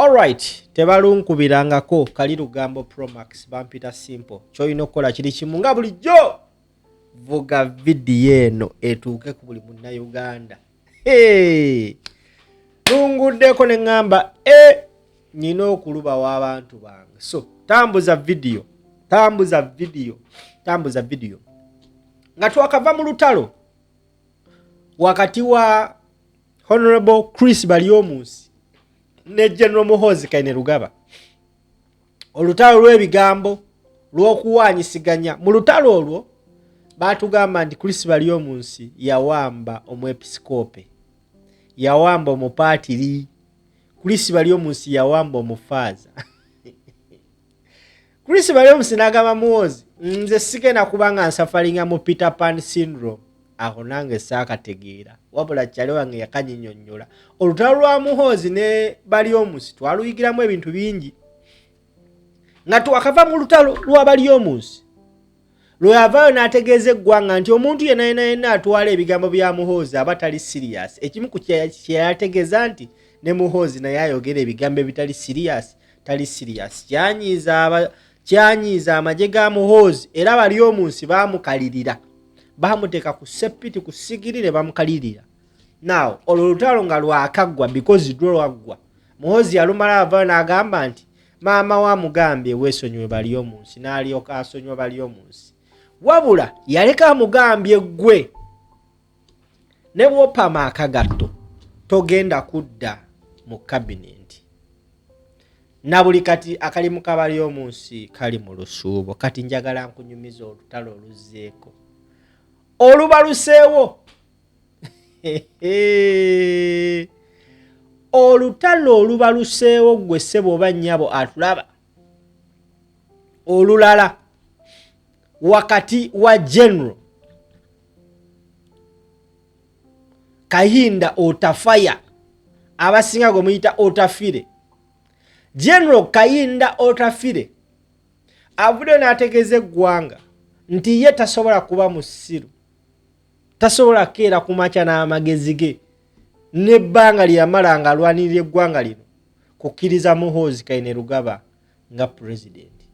Alright, tebalunkubirangako kali lugambo Promax bampita simple. Kyolina okukola kiri kimu nga bulijjo, vuga vidiyo eno etuuke ku buli munnayuganda. Hey! Lunguddeko ne ŋŋamba e nyina okulubawa abantu bange, so tambuza vidiyo, tambuza vidiyo, tambuza vidiyo. Nga twakava mu lutalo wakati wa Honorable Chris Baryomunsi ne General Muhoozi Kainerugaba, olutalo lw'ebigambo lw'okuwaanyisiganya. Mu lutalo olwo baatugamba nti Chris Baryomunsi yawamba omwepisikoope, yawamba omupaatiri, Chris Baryomunsi yawamba omufaaza. Chris Baryomunsi n'agamba Muhoozi, nze sigenda kuba nga nsafalinga mu Peter Pan syndrome. Aho nange saakategeera, wabula kyali wange yakanyinyonnyola. Olutalo lwa Muhoozi ne Baryomunsi twaluyigiramu ebintu bingi. Nga twakava mu lutalo lwa Baryomunsi, lwe yavaayo n'ategeeza eggwanga nti omuntu yenna yenna yenna atwala ebigambo bya Muhoozi aba tali serious. Ekimu ku kye yategeeza nti ne Muhoozi naye ayogera ebigambo ebitali serious, tali serious. Kyanyiiza amagye ga Muhoozi, era Baryomunsi baamukalirira, baamuteeka ku seppiti ku sigiri ne bamukalirira. Now olwo olutalo nga lwakaggwa, because lwo lwaggwa, Muhoozi yalumala avaayo n'agamba nti maama wa amugambye weesonyiwe Baryomunsi, n'alyoka asonyiwa Baryomunsi. Wabula yaleka amugambye ggwe ne bw'opama akagatto togenda kudda mu kabinenti. Na buli kati akalimu ka Baryomunsi kali mu lusuubo. Kati njagala nkunyumiza olutalo oluzzeeko olubaluseewo, olutalo olubaluseewo ggwe ssebo oba nnyabo atulaba, olulala wakati wa General Kahinda Otafaya, abasinga gwe muyita Otafire. General Kahinda Otafire avuddeyo n'ategeeza eggwanga nti ye tasobola kuba musiru, tasobola kukeera ku makya n'amagezi ge n'ebbanga lye yamala ng'alwanirira eggwanga lino kukkiriza Muhoozi Kainerugaba nga pulezidenti.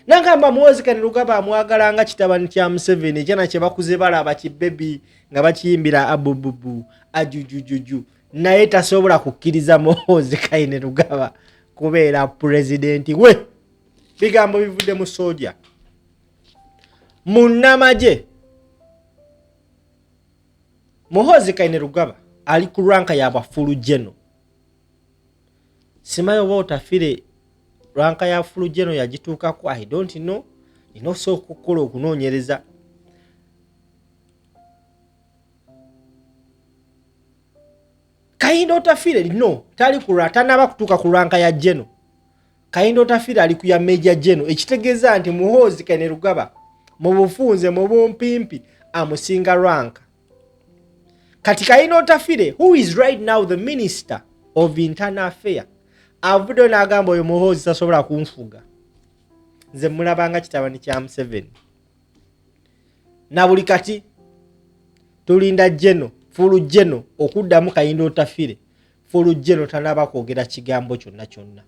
Nagamba Muhoozi Kainerugaba amwagala nga kitabani kya Museveni, ekyana kye bakuze balaba kibebi nga bakiyimbira abububu ajujujuju, naye tasobola kukkiriza Muhoozi Kainerugaba kubeera pulezidenti we. Bigambo bivudde mu sooja munnamagye. Muhoozi Kainerugaba ali ku ranka ya bafulu geno. Simanyi oba Otafire ranka ya fulu geno yagituukako, I don't know, nina osooka okukola okunoonyereza. Kahinda Otafire no tali ku, tanaba kutuuka ku ranka ya geno. Kahinda Otafire ali ku ya Major General, ekitegeeza nti Muhoozi Kainerugaba mu bufunze mu bumpimpi amusinga ranka. Kati Kahinda Otafire, who is right now the minister of internal affair, avuddeyo n'agamba oyo Muhoozi tasobola kunfuga, nze mulabanga kitabani kya Museveni. Na buli kati tulinda Geno fulu Geno okuddamu Kahinda Otafire. Fulu Geno tanaba kwogera kigambo kyonna kyonna.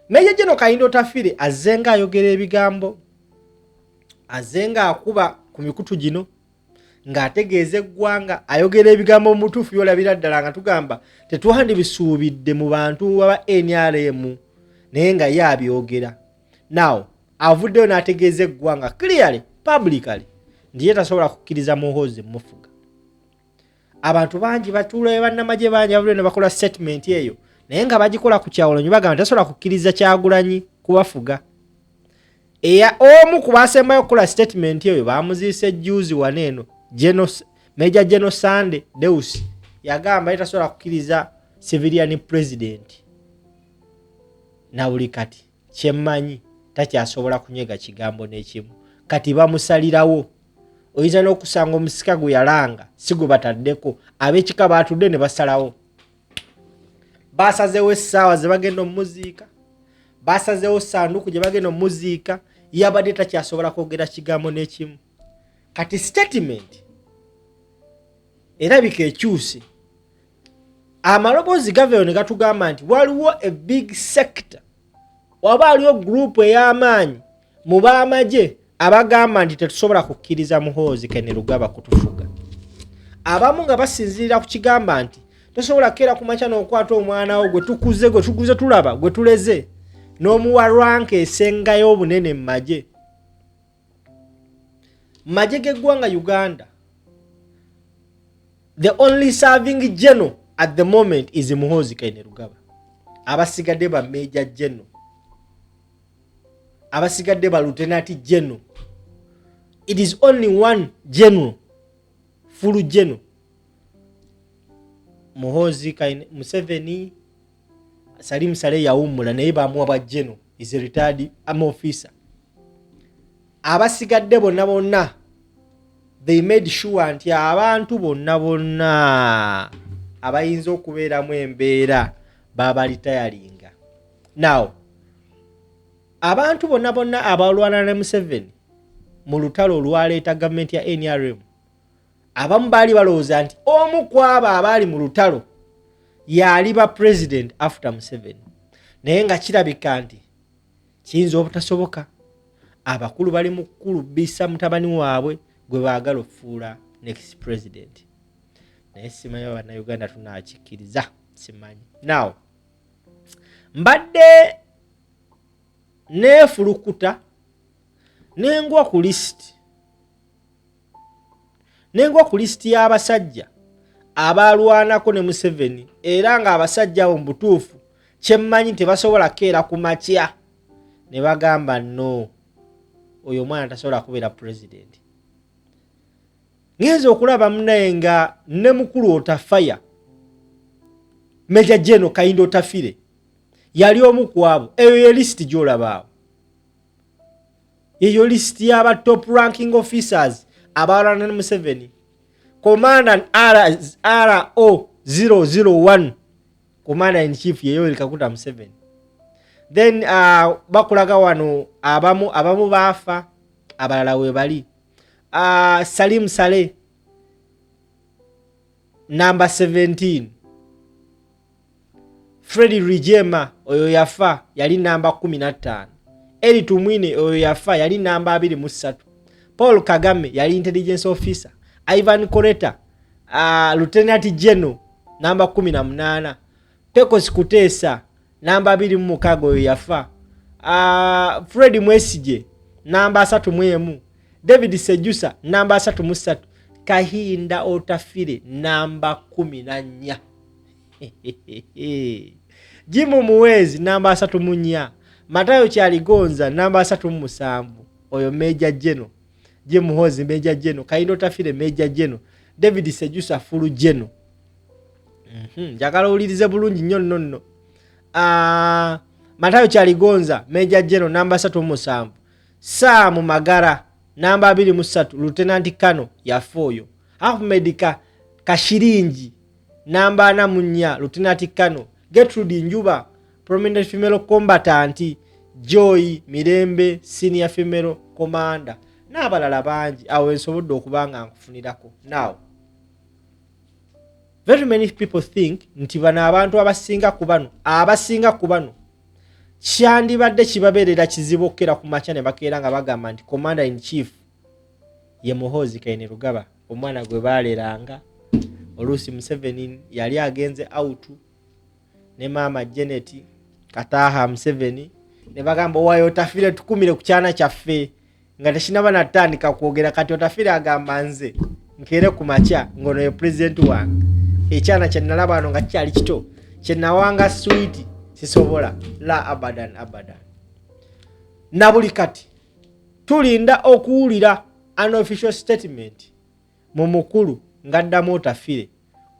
Major General Kahinda Otafire azze nga ayogera ebigambo, azze nga akuba ku mikutu gino ng'ategeeza eggwanga, ayogera ebigambo mu butuufu by'olabira ddala nga tugamba tetwandibisuubidde mu bantu aba NRM, naye nga ye abyogera. Now avuddeyo n'ategeeza eggwanga clearly publicly nti ye tasobola kukkiriza Muhoozi mufuga. Abantu bangi batuulayo, bannamagye bangi bavuddeyo ne bakola statement eyo, naye nga bagikola ku kyawulanyi, bagamba tasobola kukkiriza Kyagulanyi kubafuga. Eya omu ku basembayo okukola statement eyo bamuziise juzi wano eno, Major General Sande Deus yagamba ye tasobola kukkiriza civilian president. Na buli kati kyemmanyi takyasobola kunyega kigambo n'ekimu, kati bamusalirawo. Oyinza n'okusanga omusika gwe yalanga si gwe bataddeko, ab'ekika baatudde ne basalawo, basazeewo essaawa ze bagenda omuziika, basazeewo sanduuku gye bagenda omuziika. Yabadde takyasobola kwogera kigambo n'ekimu. Kati statement erabika ekyuse. Amaloboozi gaveeyo ne gatugamba nti waliwo a big sector, waba waliwo group ey'amaanyi mu b'amagye abagamba nti tetusobola kukkiriza Muhoozi Kainerugaba kutufuga. Abamu nga basinziirira ku kigamba nti tosobola kukeera ku makya n'okwata omwana wo gwe tukuze, gwe tukuze tulaba, gwe tuleze, n'omuwa rank esengayo obunene mu magye. Magye g'eggwanga Uganda, the only serving general at the moment is Muhoozi Kainerugaba. Abasigadde ba major general, abasigadde ba lieutenant general. It is only one general, full general, Muhoozi Kaine. Museveni, Salim Saleh yawummula naye bamuwa bwa general, is a retired army officer. Abasigadde bonna bonna, they made sure nti abantu bonna bonna abayinza okubeeramu embeera babalitayalinga. Now abantu bonna bonna abalwana ne Museveni mu lutalo olwaleeta gavumenti ya NRM, abamu baali balowooza nti omu ku abo abaali mu lutalo yali ba president after Museveni, naye nga kirabika nti kiyinza obutasoboka. Abakulu bali mu kkulubisa mutabani waabwe gwe baagala okufuula next president, naye simanyi bannayuganda tunakikkiriza, simanyi. Now mbadde neefulukuta nengwa ku lisiti y'abasajja abalwanako ne Museveni, era ng'abasajja abo mu butuufu kyemmanyi tebasobola keera ku makya ne bagamba, "No, oyo omwana tasobola kubeera pulezidenti." Ngenza okulaba munaye nga ne mukulu Otafire, Major General Kahinda Otafire, yali omu ku abo. Eyo ye lisiti gy'olabaawo, eyo lisiti y'aba top ranking officers abalwana ne Museveni. Commander RO 001, commander in chief ye Yoweri Kaguta Museveni. Then bakulaga wano abamu baafa, abalala we bali. Salim Saleh, number 17. Fred Rwigyema, oyo yafa, yali namba 15. Elly Tumwine, oyo yafa, yali namba 23. Paul Kagame yali intelligence officer. Ivan Koreta, lieutenant general, namba 18. Pecos Kuteesa, namba 26, oyo yafa. Fred Mwesigye, namba 31. David Sejusa, namba 33. Kahinda Otafire, namba 14. Jim Muhwezi, namba 34. Matayo Kyaligonza, namba 37, oyo major general. Jim Muhoozi, major general. Kahinda Otafire, major general. David Sejusa, full general. Njagala owulirize bulungi nnyo nno nno. Matayo Kyaligonza, major general, namba 37. Sam Magara, namba 23, lieutenant colonel, yafa oyo. Ahmed Kashiringi, namba 44, lieutenant colonel. Gertrude Njuba, prominent female combatant. Joy Mirembe, senior female commander, n'abalala bangi. Awo ensobodde okuba nga nkufunirako. Now very many people think nti bano abantu abasinga ku bano kyandibadde kibabeerera kizibu okukera ku makya ne bakeera nga bagamba nti commander in chief ye Muhoozi Kainerugaba, omwana gwe baaleranga. Oluusi Museveni yali agenze out ne maama Janet Kataaha Museveni, ne bagamba, "Owayo Otafire, tukumire ku kyana kyaffe nga tekinaba natandika kwogera." Kati Otafire agamba, "Nze nkeere ku makya ngono ye pulezidenti wange, ekyana kyenalaba wano nga kikyali kito kyenawanga swiiti, sisobola la abadan abadan." Na buli kati tulinda okuwulira an official statement mu mukulu ng'addamu Otafire.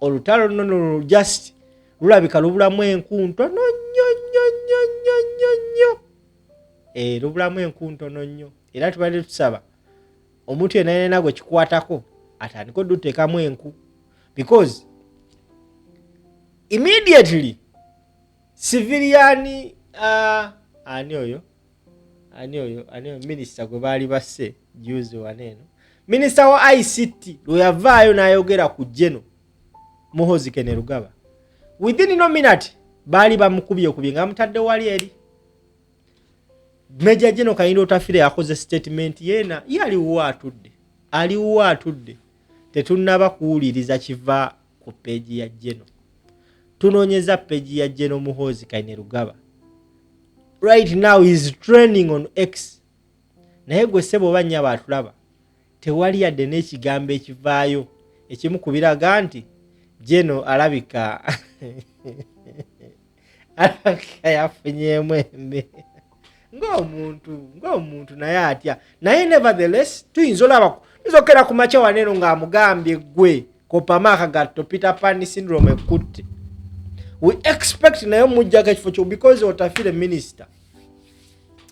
Olutalo luno luno just lulabika lubulamu enku ntono nnyo nnyo nnyo nnyo nnyo nnyo. Lubulamu enku ntono nnyo, era tubadde tusaba omuntu yenna yenna gwe kikwatako atandike oduteekamu enku, because immediately civilian, ani oyo minisita gwe baali basse juzi waneeno, minisita wa ICT, lwe yavaayo n'ayogera ku General Muhoozi Kainerugaba, Within no minute baali bamukubye kubye nga bamutadde wali eri. Major General Kahinda Otafiire yakoze statement yeena, ye aliwo atudde, aliwo atudde. Tetunnaba kuwuliriza kiva ku page ya General. Tunoonyeza page ya General Muhoozi Kainerugaba. Right now is trending on X, naye gwe ssebo oba nnyabo atulaba, tewali yadde n'ekigambo ekivaayo ekimu ku biraga nti General alabika yafunyeemu embeera ng'omuntu naye atya. Naye nevertheless tuyinza olaba, tuyinza okukera ku makya waneeno ng'amugambye, "Gwe kopama akagatto, Peter Pan syndrome ekutte." We expect naye omuggyako ekifo kyo because Otafiire minister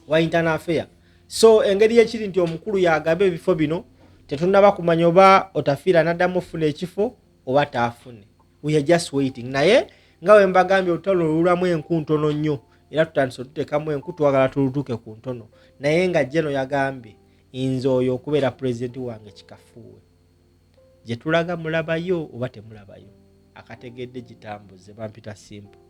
wa internal affair. So engeri yekiri nti omukulu yagaba ebifo bino, tetunaba kumanya oba Otafiire anaddamu ofuna ekifo oba taafune. We are just waiting. Naye nga we mbagambye, olutalo olulwamu enku ntono nnyo, era tutandise otuteekamu enku, twagala tulutuuke ku ntono. Naye nga General yagambye, "Nze oyo okubeera pulezidenti wange kikafuuwe." Gye tulaga mulabayo oba temulabayo, akategedde gitambuze. Bampita Simple.